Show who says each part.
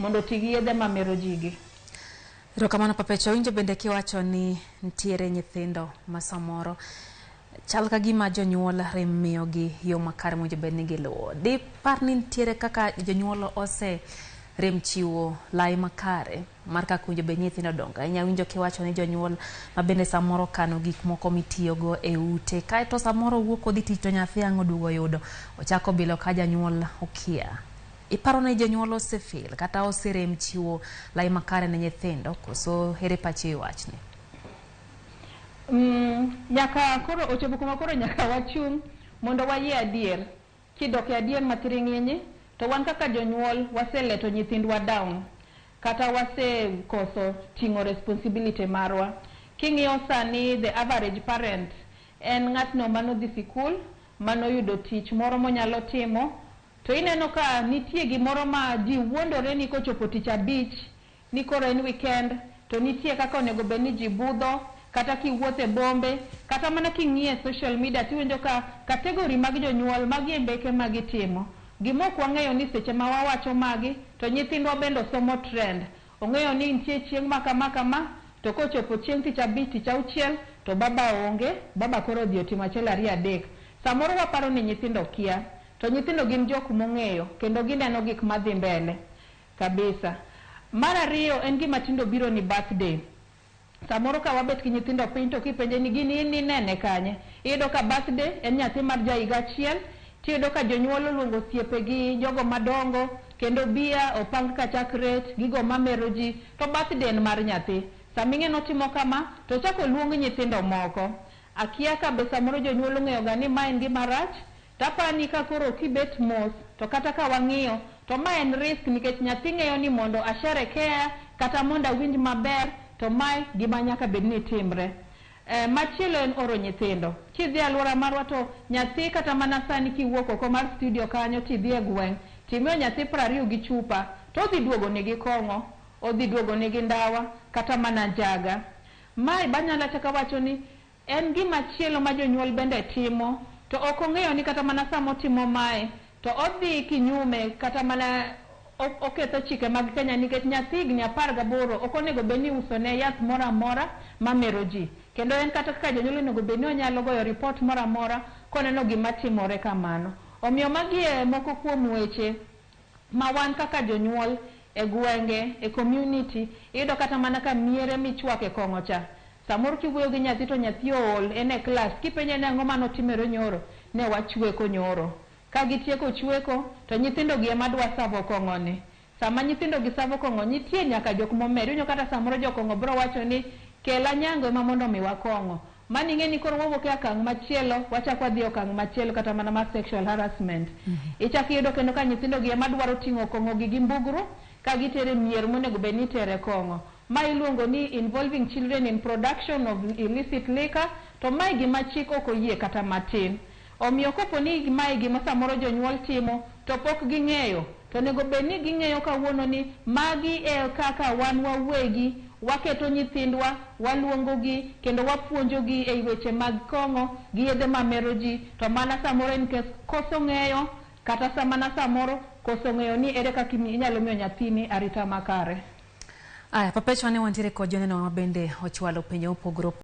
Speaker 1: Mondo oti gi yedhe mamero ji gi.
Speaker 2: Erokamano Papecho, awinjo bende kiwacho ni nitiere nyithindo ma samoro chal ka gima jonyuol rem miyogi yo makare mowinjo bed ni giluwo. Dipar ni nitiere kaka jonyuol ose rem chiwo lai makare mar kaka owinjo bed ni nyithindo dongo. Ahinya awinjo kiwacho ni jonyuol ma bende samoro kano gik moko mitiyogo e ute kaeto samoro owuok odhi tich to nyathi ang' oduogo oyudo ochako bilo ka janyuol okia. Iparo ni jonyuol ose fail kata oserem chiwo lai makare ne nyithindo koso ere pachi e wachni?
Speaker 1: Nyaka koro ochopo kuma koro nyaka wachung' mondo wayie adier. Kidok e adier mathiring'inyi, to wan kaka jonyuol waseleto nyithindwa down kata wasekoso ting'o responsibility marwa. King'iyo sani the average parent en ng'atno manodhi sikul, manoyudo tich moro monyalo timo, to ineno ka nitie gimoro ma ji wuondore ni kochopo tich abich ni koro en weekend to nitie kaka onego bed ni ji budho kata kiwuotho e bombe kata mana king'iyo e social media tiwinjo ka category mag jonyuol magi e mbeke ma gitimo. Gima ok wang'eyo ni seche ma wawacho magi to nyithindwa bende osomo trend. Ong'eyo ni nitie chieng' ma kama kama to kochopo chieng' tich abich tich auchiel to baba onge, baba koro odhi otimo achiel ariyo adek. Samoro waparo ni nyithindo kia to nyithindo gin jok mong'eyo kendo gineno gik madhi mbele kabisa. Mar ariyo en gima tindo biro ni birthday. Samoro ka wabet gi nyithindo piny to kipenje ni gini in ninene kanye? Iyudo ka birthday en nyathi mar ja higa achiel, tiyudo ka jonyuol oluongo osiepegi, jogo madongo, kendo bia opang ka chak ret, gigo mamero ji, to birthday en mar nyathi. Sama ing'e notimo kama, to ochak oluong nyithindo moko. Akia ka be samoro jonyuol ong'eyo ga ni ma en gima rach, tapani ka koro kibet mos, to kata ka wang'iyo, to ma en risk nikech nyathi ng'eyo ni mondo asherekea kata mondo awinj maber, to mae gima nyaka bed ni timre. Machielo en oro nyithindo. Kidhi e alwora marwa to nyathi kata mana sani kiwuok oko mar studio kanyo tidhi e gweng', timiyo nyathi 20 gi chupa, to odhi duogo nigi kong'o, odhi duogo nigi ndawa, kata mana njaga. Mae banyalo achaka wacho ni en gima chielo ma jonyuol bende timo, to ok ong'eyo ni kata mana sama otimo mae, to odhi kinyume kata mana oketho chike mag Kenya nikech nyathi higni 18 ok onego bed ni iuso ne yath moro amora mamero ji. Kendo en kata kaka janyuol onego bed ni onyalo goyo report moro amora koneno gima timore kamano. Omiyo magi e moko kuom weche ma wan kaka jonyuol e gwenge, e community, iyudo kata mana ka miere michwake kong'o cha. Samoro kiwuoyo gi nyathi to nyathi ool, en e klas, kipenje ni ang'o manotimore nyoro, ne wachweko nyoro. Ka gitieko chweko, to nyithindo gi ema dwa savo kong'o ni. Sama nyithindo gi savo kong'o, nitie nyaka jok momer. Iwinjo kata samoro jokong'o biro wacho ni kel anyango ema mondo omiwa kong'o. Mano ing'e ni koro wawuok e okang' machielo, wachak wadhi e okang' machielo kata mana mar sexual harassment. Ichak iyudo kendo ka nyithindo gi ema dwaro ting'o kong'o gi gi mbugru, ka gitere mier monego bed ni itere kong'o. Ma iluongo ni involving children in production of illicit liquor, to mae gima chik ok oyie kata matin. Omiyo kopo ni mae gima samoro jonyuol timo, to pok ging'eyo, to onego bed ni ging'eyo kawuono ni magi e kaka wan wawegi waketo nyithindwa, waluongogi, kendo wapuonjogi ei weche mag kong'o gi yedhe mamero ji, to mana samoro en koso ng'eyo, kata mana samoro koso ng'eyo ni ere kaka inyalo miyo nyathini arita makare.
Speaker 2: Aya, Papecho ne wantiere kod joneno ma bende ochwalo penjo mopogore.